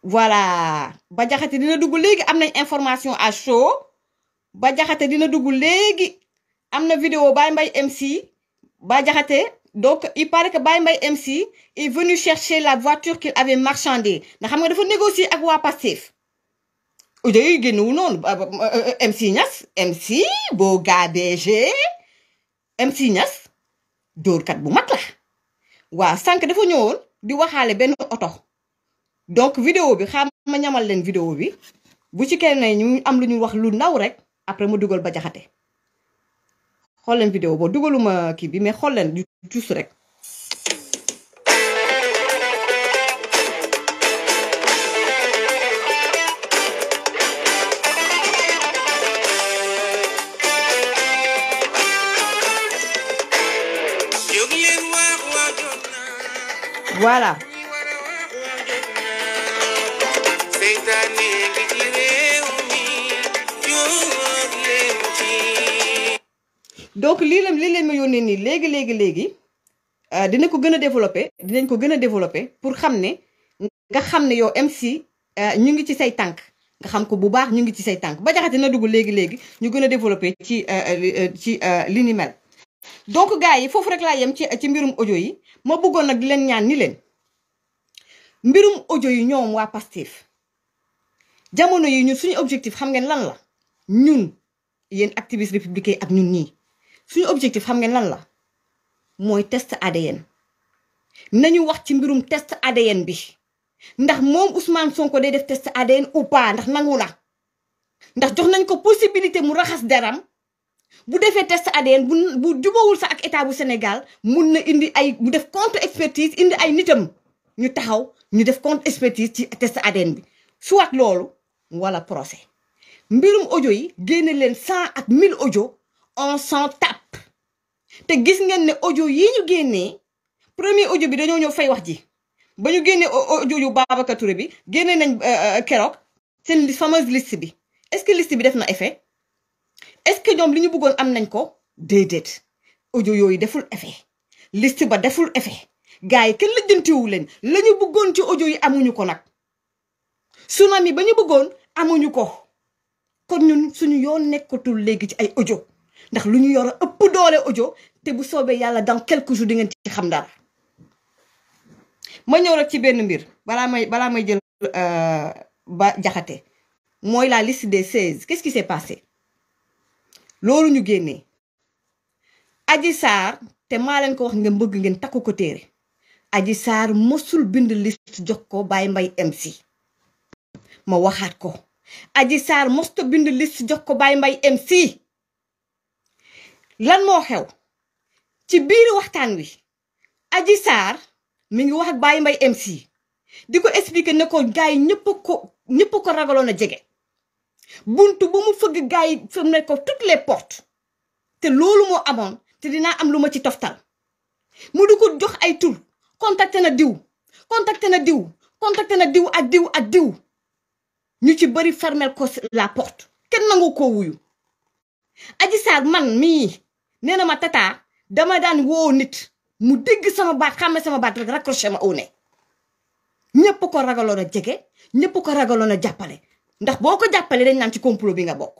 voilà Bah Diakhaté dina dugg léegi am nañ information à chaud Bah Diakhaté dina dugg léegi am na vidéo Baye Mbaye MC Bah Diakhaté donc il paraît que Baye Mbaye MC est venu chercher la voiture qu'il avait marchandée ndax xam nga dafa négocier ak waa Pastef audio yi génnewul noonu MC Niass MC Boga BG MC Niass dóorkat bu mag la waaw sànq dafa ñëwoon di waxaale benn oto donc vidéo bi xam ma ñamal leen vidéo bi bu ci kenn ñu am lu ñu wax lu ndaw rek après mu dugal Bah Diakhaté xool leen vidéo boo dugaluma kii bi mais xool leen juste rek voilà donc lii leen ma yónnee nii léegi dina ko gën a développé dinañ ko gën a développé pour xam ne nga xam ne yow MC ñu ngi ci say tànk nga xam ko bu baax ñu ngi ci say tànk Bah Diakhaté na dugg léegi ñu gën a développé ci li ni mel donc gars yi foofu rek laa yem ci mbirum audio yi ma bëggoon nag di leen ñaan ni leen mbirum audio yi ñoom waa Pastef jamono yi ñun suñu objectif xam ngeen lan la ñun yéen activistes républicains ak ñun ñii suñu objectif xam ngeen lan la mooy test ADN nañu wax ci mbirum test ADN bi ndax moom Ousmane Sonko day def test ADN ou pas ndax nangu na ndax jox nañ ko possibilité mu raxas deram bu defee test ADN bu jubawul sax ak état bu Sénégal mun na indi ay mu def contre expertise indi ay nitam ñu taxaw ñu def contre expertise ci test ADN bi soit loolu wala procès mbirum audio yi génne leen 100 ak 1000 audio on s'en tape te gis ngeen ne audio yi ñu génnee premier audio bi dañoo ñëw fay wax ji ba ñu génnee audio yu Babacar Touré bi génne nañ keroog seen fameuse liste bi est-ce que liste bi def na effet est-ce que ñoom li ñu bëggoon am nañ ko déedéet audio yooyu deful effet liste ba deful effet gars yi kenn lijjantiwu leen la ñu bëggoon ci audio yi amuñu ko nag tsunami ba ñu bëggoon amuñu ko kon ñun suñu yoon nekkatul léegi ci ay audio ndax lu ñu yor a ëpp doole audio te bu soobee yàlla dans quelques jours di ngeen ci xam dara ma ñëw rek ci benn mbir balaa may jël Bah Diakhaté mooy la liste des 16 qu'est-ce qui s'est passé loolu ñu génnee Adji Sarr te maa leen ko wax ngeen bëgg ngeen takku ko téere Adji Sarr mosul bind liste jox ko Baye Mbaye MC ma waxaat ko Adji Sarr mosta bind liste jox ko Baye Mbaye MC lan moo xew ci biir waxtaan wi Adji Sarr mi ngi wax ak Baye Mbaye MC di ko expliquer ne ko gars yi ñëpp ko ragaloon a jege buntu ba mu fëgg gars yi fam ne ko toutes les portes te loolu moo amoon te dinaa am lu ma ci toftal mu di ko jox ay tur contacté na diw ak diw ñu ci bëri fermel ko la porte kenn nangu ko wuyu Adji Sarr man mii nee na ma tata dama daan woo nit mu dégg sama baat xàmme sama baat rek raccroché ma au nez ñëpp ko ragaloon a jege ñëpp ko ragaloon a jàppale ndax boo ko jàppale dañ naan ci complot bi nga bokk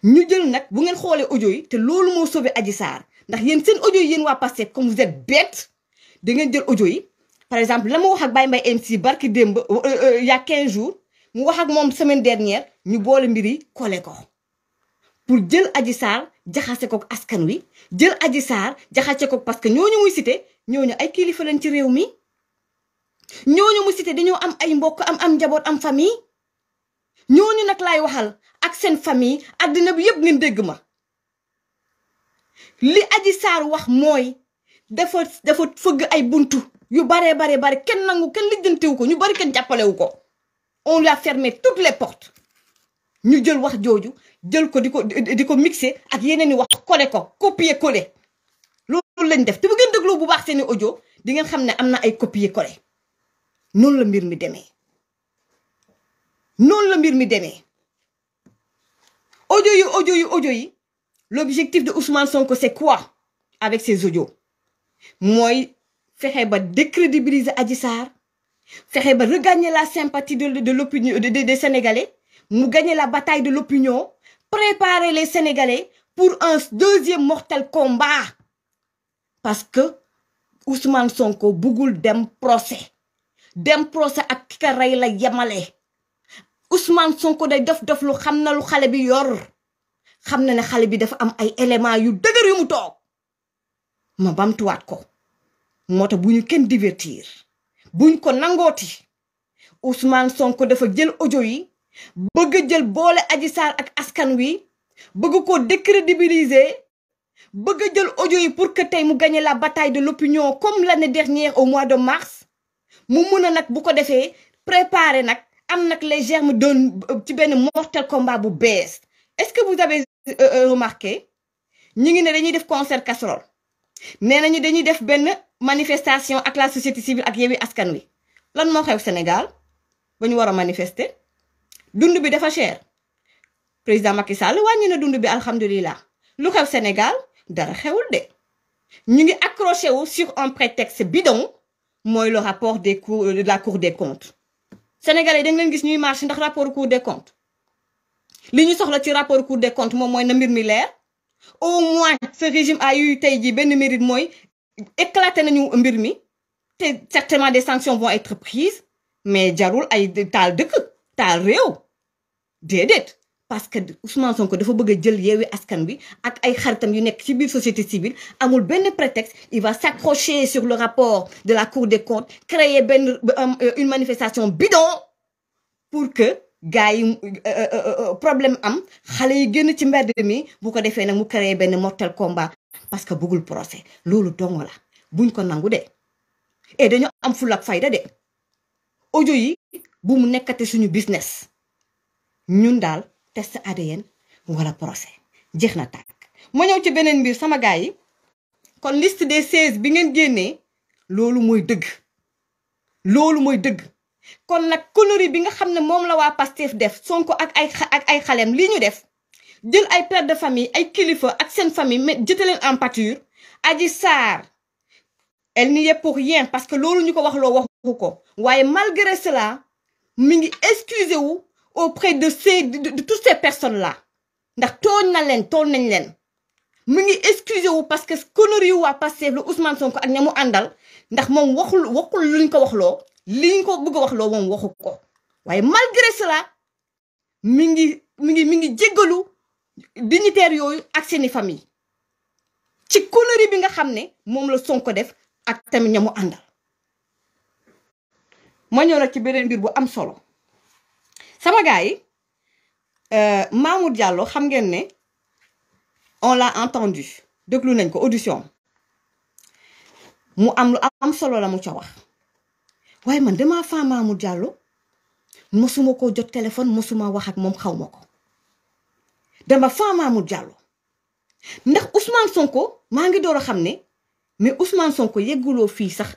ñu jël nag bu ngeen xoolee audio yi te loolu moo sauvé Adji Sarr ndax yéen seen audio yi yéen waa Pastef comme vous êtes bête da ngeen jël audio yi par exemple la ma wax ak Baye Mbaye MC barki démb il y a 15 jours mu wax ak moom semaine dernière ñu boole mbir yi collé ko pour jël Adji Sarr jaxase ko askan wi jël Adji Sarr jaxase ko parce que ñooñu muy cité ñooñu ay kilifa lañ ci réew mi ñooñu mu cité dañoo am ay mbokk am njaboot am famille ñooñu nag laay waxal ak seen famille àddina bi yëpp ngeen dégg ma li Adji Sarr wax mooy dafa fëgg ay buntu yu bare kenn nangu kenn lijjantewu ko ñu bari kenn jàppalewu ko on lui a fermé toutes les portes ñu jël wax jooju jël ko di ko mixé ak yeneen i wax collé ko copier collé loolu lañ def te bu ngeen dégloo bu baax seeni audio di ngeen xam ne am na ay copier collé noonu la mbir mi demee audio yi l'objectif de Ousmane Sonko c'est quoi avec ces audios mooy fexe ba décrédibiliser Adji Sarr fexe ba regagner la sympathie de l'opinion des Sénégalais, mu gagner la bataille de l'opinion, préparer les Sénégalais pour un deuxième mortel combat. Parce que Ousmane Sonko bugul dem procès ak ki ka rey la yemale. Ousmane Sonko day def lu xam na lu xale bi yor, xam na ne xale bi dafa am ay éléments yu dëgër yu mu toog. Ma bamtuwaat ko moo tax bu ñu kenn divertir, buñ ko nangooti. Ousmane Sonko dafa jël audio yi bëgg jël boole Adji Sarr ak askan wi, bëgg ko décrédibiliser, bëgg jël audio yi pour que tey mu gagner la bataille de l'opinion comme l'année dernière au mois de mars. mu mën a nag bu ko defee préparer nag am nag les germes d'un ci benn mortel combat bu bees. Est-ce que vous avez remarqué ñi ngi ne dañuy def concert casserole, nee nañu dañuy def benn manifestation ak la société civile ak Yewwi Askan Wi. Lan moo xew Sénégal ba ñu war a manifester? Dund bi dafa cher, président Macky Sall wàññi na dund bi alhamdulilah. Lu xew Sénégal dara xewul de, ñu ngi accroché wu sur un prétexte bidon, mooy le rapport de la Cour des comptes. Sénégalais da nga leen gis ñuy marche ndax rapport Cour des comptes. li ñu soxla ci rapport Cour des comptes moom mooy na mbir mi leer. Au moins ce régime a eu tey jii benn mérite mooy éclaté nañu mbir mi te certainement des sanctions vont être prises, mais jarul ay taal dëkk taal réew déedéet. Parce que Ousmane Sonko dafa bëgg a jël Yewwi Askan Wi ak ay xaritam yu nekk ci biir société civile, amul benn prétexte, il va s'accrocher sur le rapport de la Cour des comptes, créer une manifestation bidon pour que gars yi problème am, xale yi génn ci mbedd mi, bu ko defee nag mu créer benn mortel combat parce que bëggul procès. Loolu dong la, buñ ko nangu de. Et dañu am fulla ak fayda de. Audio yi bu mu nekkate suñu business. Ñun daal test ADN wala procès jeex na tàkk. ma ñëw ci beneen mbir sama gars yi, kon liste des 16 bi ngeen génnee loolu mooy dëgg, loolu mooy dëgg. kon nag connerie bi nga xam ne moom la waa Pastef def, Sonko ak ay xalem lii ñu def, jël ay père de famille ay kilifa ak seen famille mais jëte leen en pâture. Adji Sarr elle n'y est pour rien parce que loolu ñu ko wax loo waxu ko, waaye malgré cela mi ngi excusé wu auprès de toutes ces personnes là ndax tooñ nañ leen. mu ngi excusé wu parce que connerie waa Pastef la Ousmane Sonko ak ñamu àndal, ndax moom waxul luñ ko wax loo, liñ ko bëgg a wax loo moom waxu ko. waaye malgré cela mi ngi jéggalu dignitaires yooyu ak seeni famille ci connerie bi nga xam ne moom la Sonko def ak tamit ñamu àndal. ma ñëw nag ci beneen mbir bu am solo sama gars yi. Mamour Diallo xam ngeen ne on l'a entendu, déglu nañ ko audition mu am lu am solo la mu ca wax. waaye man damaa faa Mamour Diallo mosuma ko jot téléphone, mosuma wax ak moom, xaw ma ko. dama faa Mamour Diallo ndax Ousmane Sonko maa ngi door a xam ne mais Ousmane Sonko yegguloo fii sax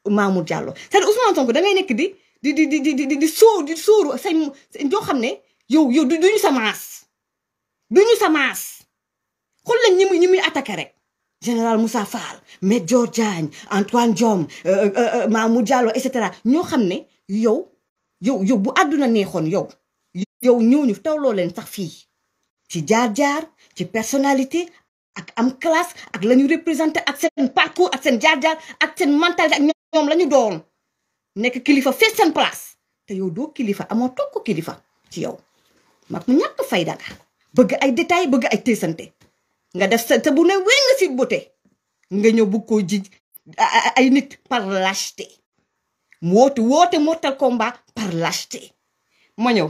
Mamour Diallo. c'est-à-dire Ousmane Sonko da ngay nekk di sóoru say joo xam ne yow duñu sa maas, duñu sa maas. xool lañ ñi muy attaqué rek. général Moussa Fall, Maître Dior Diagne, Antoine Diome, Mamour Diallo et cetera. ñoo xam ne yow bu àdduna neexoon yow ñooñu tawloo leen sax fii ci jaar-jaar, ci personnalité ak am classe ak la ñu représenté ak seen parcours ak seen jaar-jaar ak seen mentalité ak ñoom la ñu doon nekk kilifa fees seen place. te yow doo kilifa, amoo tokk kilifa ci yow. mag mu ñàkk fayda nga bëgg ay détails, bëgg ay teesante nga def sa te bu ne wéy nga si bote nga ñëw bëgg koo ji ay nit par lâcheté. woote mortal combat par lâcheté. ma ñëw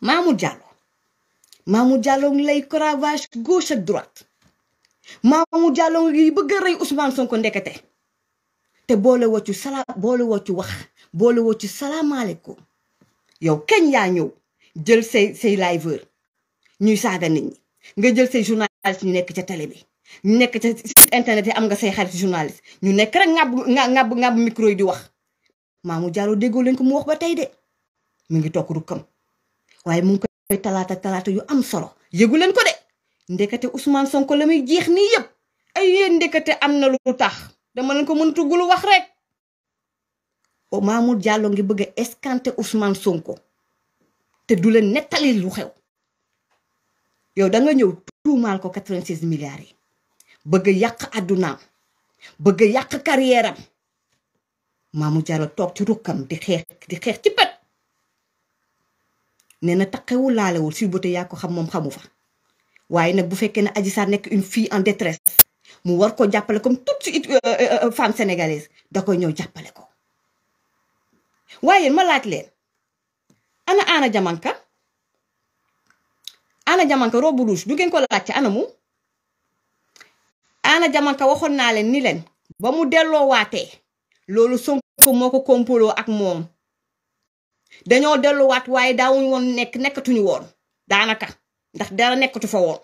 Mamour Diallo ngi lay cravage gauche ak droite. Mamour Diallo ngi bëgg a rey Ousmane Sonko ndekete te boole woccu wax, boole woccu salaamaaleykum. yow kañ yaa ñëw jël say liveur ñuy saaga nit ñi, nga jël say journaliste ñu nekk ca télé bi, ñu nekk ca site internet yi, am nga say xarit journaliste ñu nekk rek ngàbb micro yi di wax. Mamour Diallo déggoo leen ko mu wax ba tey de mu ngi toog rukkam, waaye mu ngi koy talaata yu am solo. yëgu leen ko de ndekete Ousmane Sonko la muy jeex nii yëpp ay yéen ndekete am na lu tax, dama leen ko mën tuggulu wax rek. Mamour Diallo ngi bëgg a escanter Ousmane Sonko te du leen nettali lu xew yow da nga ñëw tuumaal ko 86 milliards yi bëgg yàq àddunaam bëgg yàq carrière am Mamour Diallo toog ci rukkam di xeex ci pet nee na taqewul laalewul si bote yaa ko xam moom xamu fa waaye nag bu fekkee ne Adji Sarr nekk une fille en détresse mu war ko jàppale comme toute femme sénégalaise da koy ñëw jàppale ko waaye ma laaj leen ana Anna Diamanka robe rouge du ngeen ko laaj ci anamu Anna Diamanka waxoon naa leen ni leen ba mu delloo waatee loolu Sonko moo ko kompoloo ak moom dañoo delluwaat waaye daawuñu woon nekkatuñu woon daanaka ndax dara nekkatu fa woon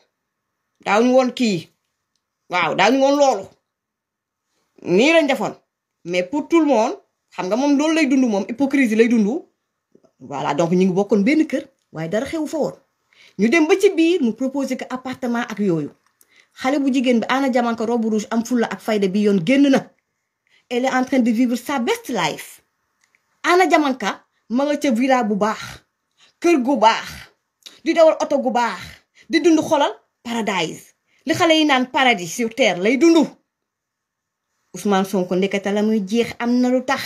daawuñu woon kii waaw daawuñu woon loolu nii lañ defoon mais pour tout le monde xam nga moom loolu lay dund moom hypocrisie lay dund voilà donc ñu ngi bokkoon benn kër waaye dara xewu fa woon ñu dem ba ci biir mu proposé que appartement ak yooyu xale bu jigéen bi Anna Diamanka robe rouge am fulla ak fayda bi yoon génn na elle est en train de vivre sa best life Anna Diamanka ma nga ca villa bu baax kër gu baax di dawal oto gu baax di dund xolal paradise li xale yi naan paradis sur terre lay dund Ousmane Sonko ndekete la muy jeex am na lu tax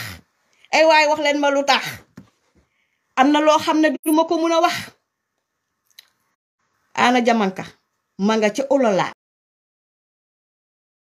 ay waay wax leen ma lu tax am na loo xam ne duma ko mun a wax Anna Diamanka ma nga ca olola